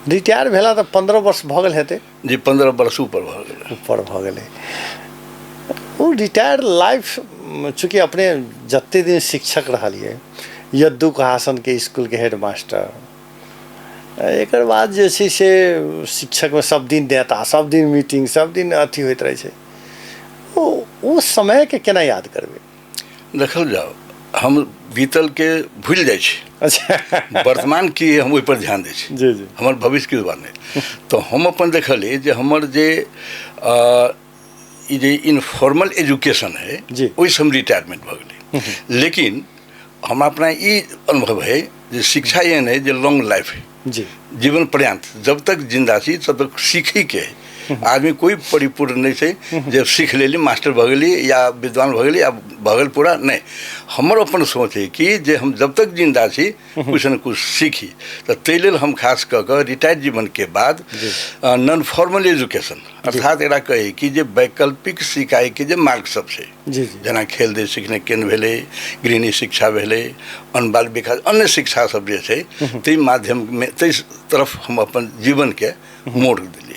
Retire भेला तऽ 15 वर्ष भऽ गेल हेतै। जी, 15 वर्ष ऊपर भऽ गेलै। ऊपर भऽ गेलै। ओ रिटायर लाइफ, चूँकि अपने जते दिन शिक्षक रहलियै, यद्दू कहासनके इसकुलके हेड मास्टर, एकर बाद जे छै से शिक्षकमे सब दिन देता, सब दिन मीटिंग, सब दिन अथी होइत रहै छै, ओ समयके केना याद करबै? देखल जाओ, हम बीतल के भूलि जाइ छी। वर्तमान की हम ओहिपर ध्यान दै छी। जी जी हमर भविष्यके दुआरे नहि। तऽ हम अपन देखलियै जे हमर जे ई जे इनफॉर्मल एजुकेशन है, ओहिसँ हम रिटायरमेंट भऽ गेलै, लेकिन हमरा अपना ई अनुभव है जे शिक्षा एहन है जे लॉन्ग लाइफ है। जीवन पर्यंत जब तक जिंदा छी तब तक सीखैके है। आदमी कोइ परिपूर्ण नहि छै जे सीख लेली, मास्टर भऽ गेली या विद्वान भऽ गेली या भऽ गेल पूरा। नहि, हमर अपन सोच है कि जे हम जब तक जिंदा छी किछु ने किछु सीखी। तऽ ताहि लेल हम खास कऽ कऽ रिटायर्ड जीवनके बाद नॉन फॉर्मल एजुकेशन, अर्थात एकरा कहै कि जे वैकल्पिक सिखाइके जे मार्ग सब छै, जी जी जेना खेल दे सिखने केन्द्र भेलै, गृहिणी शिक्षा भेलै, अन्य बाल विकास, अन्य शिक्षा सब जे छै, ताहि माध्यममे ताहि तरफ हम अपन जीवनके मोड़ देलियै।